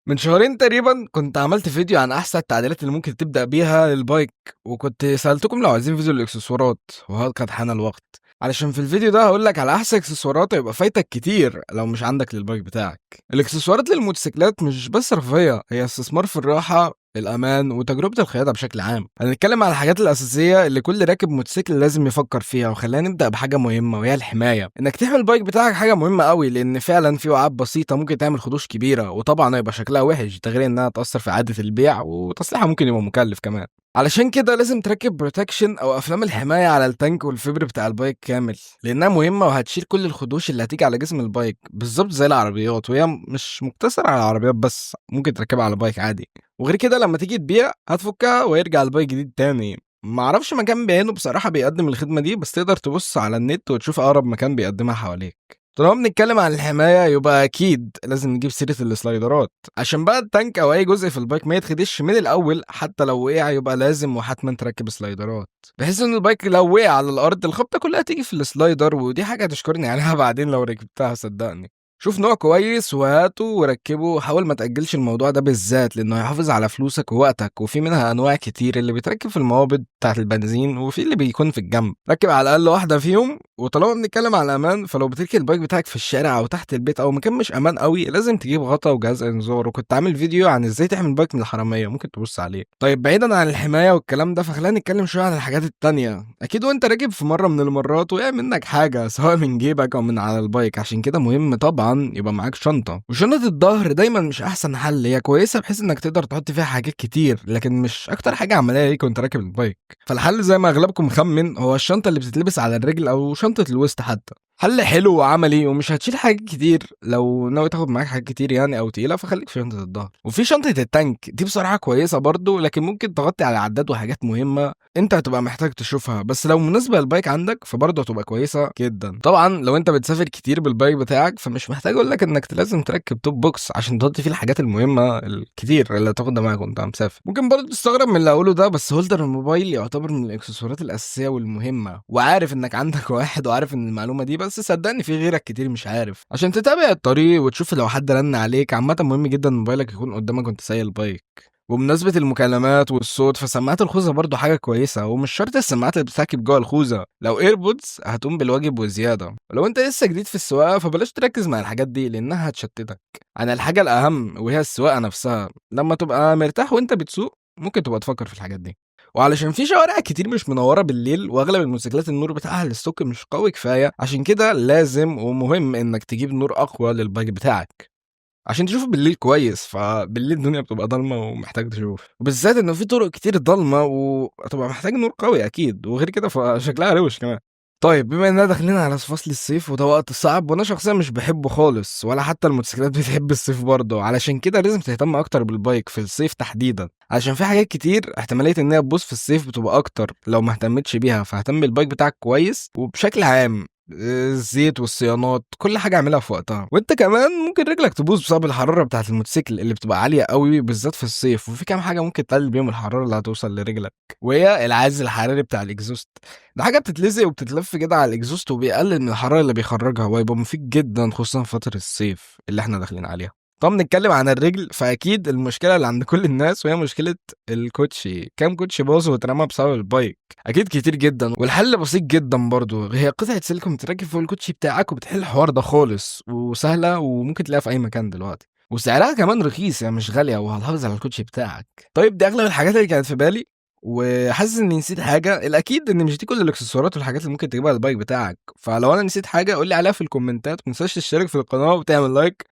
من شهرين تقريبا كنت عملت فيديو عن احسن التعديلات اللي ممكن تبدأ بيها لل bike، وكنت سألتكم لو عايزين فيديو للاكسسوارات، وهل قد حان الوقت؟ علشان في الفيديو ده هقول لك على احسن اكسسوارات هيبقى فايتك كتير لو مش عندك لل bike بتاعك. الاكسسوارات للموتوسيكلات مش بس رفاهية، هي استثمار في الراحة، الامان، وتجربه القيادة بشكل عام. هنتكلم على الحاجات الاساسية اللي كل راكب موتوسيكل لازم يفكر فيها، وخلينا نبدا بحاجة مهمة وهي الحمايه. انك تحمي ال bike بتاعك حاجة مهمة قوي، لان فعلا في وقعات بسيطة ممكن تعمل خدوش كبيره، وطبعا هيبقى شكلها وحش، ده غير انها تاثر في اعاده البيع وتصليحها ممكن يبقى مكلف كمان. علشان كده لازم تركب protection او افلام الحماية على التانك والفبر بتاع ال bike كامل، لانها مهمة وهتشيل كل الخدوش اللي هتيجي على جسم ال bike، بالظبط زي العربيات، وهي مش مقتصرة على العربيات بس، ممكن تركبها على bike عادي. وغير كده لما تيجي تبيع هتفكها ويرجع ال bike جديد تاني. معرفش مكان بعينه بصراحة بيقدم الخدمة دي، بس تقدر تبص على النت وتشوف اقرب مكان بيقدمها حواليك. طالما بنتكلم عن الحماية يبقى أكيد لازم نجيب سيرة السلايدرات، عشان بقى التانك أو أي جزء في ال bike ما يتخدش من الأول، حتى لو وقع يبقى لازم وحتما تركب سلايدرات، بحيث إن ال bike لو وقع على الأرض الخبطة كلها تيجي في ال slider، ودي حاجة هتشكرني عليها بعدين لو ركبتها صدقني. شوف نوع كويس وهاته وركبه، وحاول ما تأجلش الموضوع ده بالذات لأنه هيحافظ على فلوسك ووقتك. وفي منها أنواع كتير، اللي بيتركب في المقابض بتاعت البنزين، وفي اللي بيكون في الجنب. ركب على الأقل واحدة فيهم. وطالما بنتكلم على الأمان، فلو بتركن ال bike بتاعك في الشارع أو تحت البيت أو مكان مش أمان قوي، لازم تجيب غطا وجهاز إنذار. وكنت عامل فيديو عن إزاي تحمي ال bike من الحرامية، ممكن تبص عليه. طيب بعيدا عن الحماية والكلام ده، فخلينا نتكلم شوية عن الحاجات التانية. أكيد وأنت راكب في مرة من المرات وقع منك حاجة، سواء من جيبك أو من على ال bike، عشان كده مهم طبعا يبقى معاك شنطة. وشنطة الظهر دايما مش أحسن حل، هي كويسة بحيث إنك تقدر تحط فيها حاجات كتير، لكن مش أكتر حاجة عملية ليك وأنت راكب ال bike. فالحل زي ما أغلبكم خمن هو الشنطة اللي بتتلبس على الرجل أو شنطة الوسط حتى. حل حلو وعملي ومش هتشيل حاجات كتير. لو ناوي تاخد معاك حاجات كتير يعني او تقيلة فخليك في شنطه الظهر. وفي شنطه التانك دي بصراحة كويسة برضو، لكن ممكن تغطي على عداد وحاجات مهمة انت هتبقى محتاج تشوفها، بس لو مناسبة لل bike عندك فبرضه هتبقى كويسة جدا. طبعا لو انت بتسافر كتير بال bike بتاعك فمش محتاج اقول لك انك لازم تركب top box عشان تحط فيه الحاجات المهمة الكتير اللي هتاخدها معاك وانت مسافر. ممكن برضه تستغرب من اللي هقوله ده، بس holder الموبايل يعتبر من الاكسسوارات الاساسية والمهمه، وعارف انك عندك واحد وعارف ان المعلومة دي، بس صدقني في غيرك كتير مش عارف. عشان تتابع الطريق وتشوف لو حد رن عليك. عامة مهم جدا موبايلك يكون قدامك وانت سايق ال bike. وبمناسبة المكالمات والصوت، فسماعات الخوذة برضو حاجة كويسة، ومش شرط السماعات اللي بتتركب جوه الخوذة، لو AirPods هتقوم بالواجب وزيادة. ولو انت لسه جديد في السواقة فبلاش تركز مع الحاجات دي لانها هتشتتك عن الحاجة الأهم وهي السواقة نفسها. لما تبقى مرتاح وانت بتسوق ممكن تبقى تفكر في الحاجات دي. وعلشان في شوارع كتير مش منورة بالليل، واغلب الموتوسيكلات النور بتاعها ال stock مش قوي كفايه، عشان كده لازم ومهم انك تجيب نور اقوى لل bike بتاعك عشان تشوفه بالليل كويس. فبالليل الدنيا بتبقى ضلمة ومحتاج تشوف، وبالذات انه في طرق كتير ضلمة وهتبقى محتاج نور قوي اكيد، وغير كده فشكلها روش كمان. طيب بما اننا داخلين على فصل الصيف، وده وقت صعب وانا شخصيا مش بحبه خالص، ولا حتى الموتوسيكلات بتحب الصيف برضه، علشان كده لازم تهتم اكتر بال bike في الصيف تحديدا، عشان في حاجات كتير احتمالية ان هي تبوظ في الصيف بتبقى اكتر لو ما اهتمتش بيها. فاهتم بال bike بتاعك كويس، وبشكل عام الزيت والصيانات كل حاجة اعملها في وقتها. وانت كمان ممكن رجلك تبوظ بسبب الحرارة بتاعه الموتوسيكل اللي بتبقى عالية قوي بالذات في الصيف. وفي كام حاجة ممكن تقلل بيهم الحرارة اللي هتوصل لرجلك، وهي العازل الحراري بتاع ال exhaust. ده حاجة بتتلزق وبتتلف كده على ال exhaust وبيقلل من الحرارة اللي بيخرجها، وهيبقى مفيد جدا خصوصا في فترة الصيف اللي احنا داخلين عليها. طب نتكلم عن الرجل، فاكيد المشكلة اللي عند كل الناس وهي مشكلة الكوتشي. كام كوتشي باظ واترمى بسبب ال bike؟ اكيد كتير جدا. والحل بسيط جدا برضو، هي قطعه سيليكون بتركب فوق الكوتشي بتاعك وبتحل الحوار ده خالص، وسهلة وممكن تلاقيها في اي مكان دلوقتي، وسعرها كمان رخيص يعني مش غاليه، وهتحافظ على الكوتشي بتاعك. طيب دي اغلب الحاجات اللي كانت في بالي، وحاسس اني نسيت حاجة. الاكيد ان مش دي كل الاكسسوارات والحاجات اللي ممكن تجيبها لل bike بتاعك، فلو انا نسيت حاجة قول لي عليها في الكومنتات. وما تنساش تشترك في القناة وتعمل like.